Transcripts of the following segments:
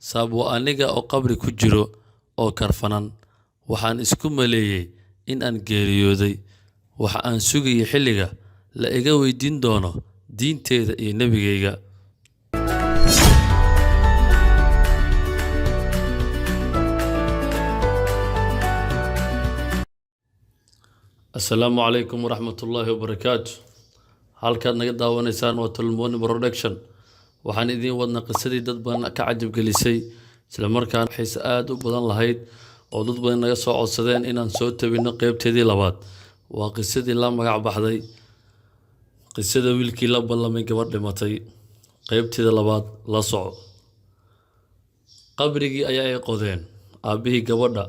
Saab waa aniga oo qabri ku jiro oo karfanan. Waxaan isku maleeyay in aan geeriyooday. Waxa aan sugayay xilliga la iga weydiin doono diinteeda iyo nebigayga. Assalaamu calaykum waraxmatullaahi wabarakaatu. Halkaad naga daawanaysaan waa Tolmoni Production. Waxaan idiin wadnaa qisadii dad badan ka cajabgelisay, isla markaana xiise aad u badan lahayd oo dad badan naga soo codsadeen inaan soo tabino qeybteedii labaad. Waa qisadii la magac baxday qisada wiilkii la ballamay gabadh dhimatay. Qeybteeda labaad la soco. Qabrigii ayaa ay qodeen. Aabbihii gabadha,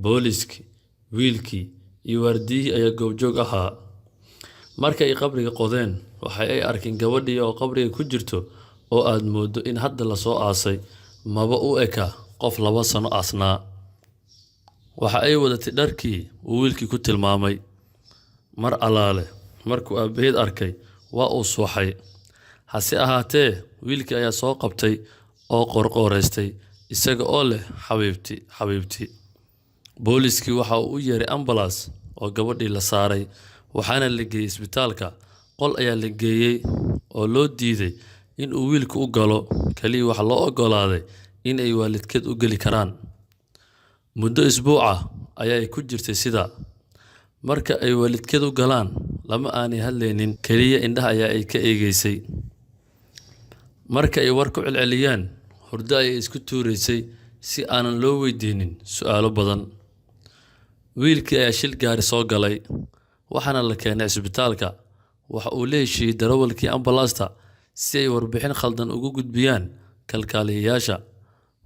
booliskii, wiilkii iyo waardiyihii ayaa goobjoog ahaa. Marka ay qabriga qodeen, waxa ay arkeen gabadhii oo qabriga ku jirto oo aad mooddo in hadda la soo aasay, maba u eka qof 2 sano aasnaa. Waxa ay wadatay dharkii uu wiilkii ku tilmaamay. Mar allaale markuu aabbaheed arkay, waa uu suuxay. Hase ahaatee, wiilkii ayaa soo qabtay oo qorqoreystay isaga oo leh xabiibti, xabiibti. Booliskii waxa uu u yeeray ambalaas oo gabadhii la saaray, waxaana la geeyey isbitaalka. Qol ayaa la geeyey oo loo diiday in uu wiilku u galo, kaliya waxa loo oggolaaday in ay waalidkeed u geli karaan. Muddo isbuuc ah ayaa ay ku jirtay sidaa. Marka ay waalidkeed u galaan, lama aanay hadlaynin, kaliya indhaha ayaa ay ka eegaysay. Marka ay war ku celceliyaan, hurdo ayay isku tuuraysay si aanan loo weydiinin su'aalo badan. Wiilkii ayaa shil gaari soo galay, waxaana la keenay isbitaalka. Waxa uu la heshiiyey darawalkii ambalaasta si ay warbixin khaldan ugu gudbiyaan kalkaaliyeyaasha.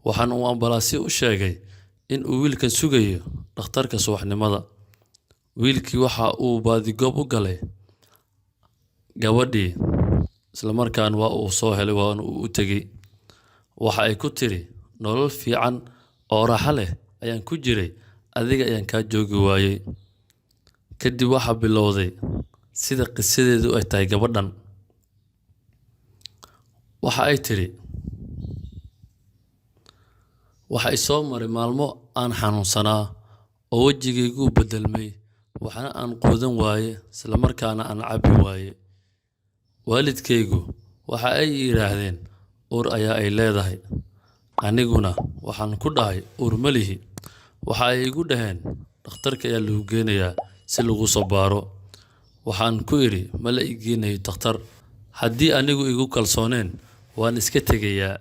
Waxaana uu ambalaasyo u sheegay in uu wiilkan sugayo dhakhtarka subaxnimada. Wiilkii waxa uu baadigoob u galay gabadhii, isla markaana waa uu soo helay, waana uu u tegey. Waxa ay ku tiri, nolol fiican oo raaxo leh ayaan ku jiray, adiga ayaan kaa joogi waayey. Kadib waxaa bilowday sida qisadeedu ay tahay gabadhan. Waxa ay tiri, waxa ay soo maray maalmo aan xanuunsanaa oo wejigaygu beddelmay, waxna aan quudan waaye, isla markaana aan cabbi waaye. Waalidkaygu waxa ay yiraahdeen uur ayaa ay leedahay. Aniguna waxaan ku dhahay uur ma lihi. Waxa ay igu dhaheen dhakhtarka ayaa lagu geenayaa si lagu soo baaro. Waxaan ku idhi ma la ii geenayo dhakhtar. Haddii anigu igu kalsooneen, waan iska tegayaa.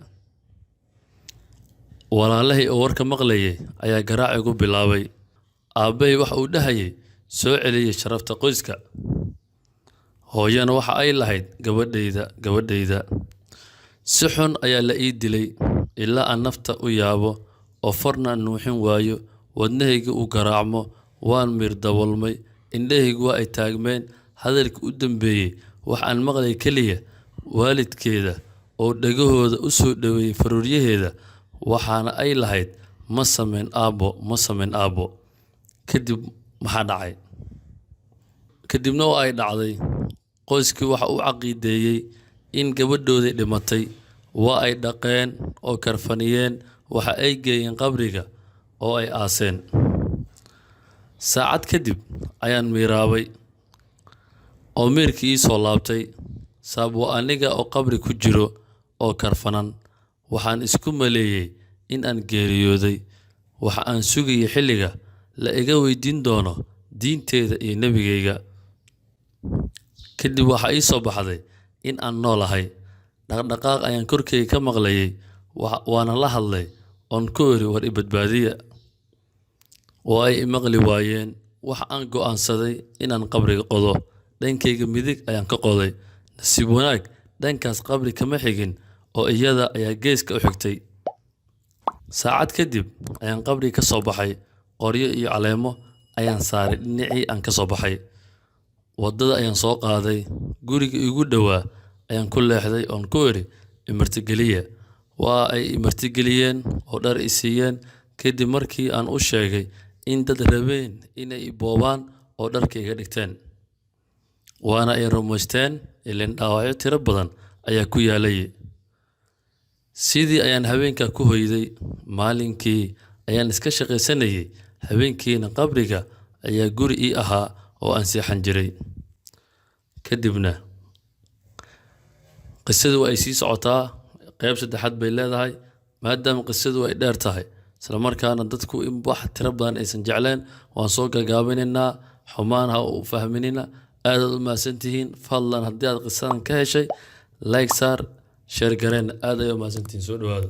Walaalahay oo warka maqlayay ayaa garaac igu bilaabay. Aabbahay waxa uu dhahayay soo celiyay sharafta qoyska. Hooyana waxa ay lahayd gabadhayda, gabadhayda. Si xun ayaa la ii dilay ilaa aan nafta u yaabo oo farna nuuxin waayo, wadnahayga uu garaacmo, waan miir daboolmay, indhahaygu waa ay taagmeen. Hadalkii u dambeeyay wax aan maqlay kaliya waalidkeeda oo dhagahooda u soo dhoweeyay faruuryaheeda, waxaana ay lahayd ma sameyn aabbo, ma sameyn aabbo. Kadib maxaa dhacay? Kadibna oo ay dhacday, qoyskii waxa uu caqiideeyay in gabadhoodii dhimatay. Waa ay dhaqeen oo karfaniyeen, waxa ay geeyeen qabriga oo ay aaseen. Saacad kadib ayaan miiraabay oo miirkii ii soo laabtay. Saab waa aniga oo qabri ku jiro oo karfanan. Waxaan isku maleeyay in aan geeriyooday. Waxa aan sugayay xilliga la iga weydiin doono diinteeda iyo nebigayga. Kadib waxa ii soo baxday in aan noolahay. Dhaqdhaqaaq ayaan korkeyga ka maqlayay, waana la hadlay oon ku iri war i badbaadiya. Oo ay i maqli waayeen. Waxa aan go'aansaday inaan qabriga qodo. Dhankayga midig ayaan ka qoday. Nasiib wanaag, dhankaas qabri kama xigin oo iyada ayaa geeska u xigtay. Saacad kadib ayaan qabriga ka soo baxay. Qoryo iyo caleemo ayaan saaray dhinacii aan ka soo baxay. Waddada ayaan soo qaaday. Guriga igu dhowaa ayaan ku leexday oon ku iri imartigeliya. Waa ay imartigeliyeen oo dhar i siiyeen kadib markii aan u sheegay in dad rabeen inay i boobaan oo dharka iga dhigteen. Waana ay rumaysteen ileen dhaawacyo tiro badan ayaa ku yaalay. Sidii ayaan habeenkaa ku hoyday. Maalinkii ayaan iska shaqaysanayay, habeenkiina qabriga ayaa guri ii ahaa oo aan seexan jiray. Kadibna qisadu ay sii socotaa, qayb saddexaad bay leedahay. Maadaama qisadu ay dheer tahay, isla markaana dadku in wax tiro badan aysan jecleen, waan soo gagaabinaynaa. Xumaan ha u fahminina. Aadaad u mahadsantihiin. Fadlan haddii aad qisadan ka heshay, like saar, share gareen. Aad ay u mahadsantihiin. Soo dhawaada.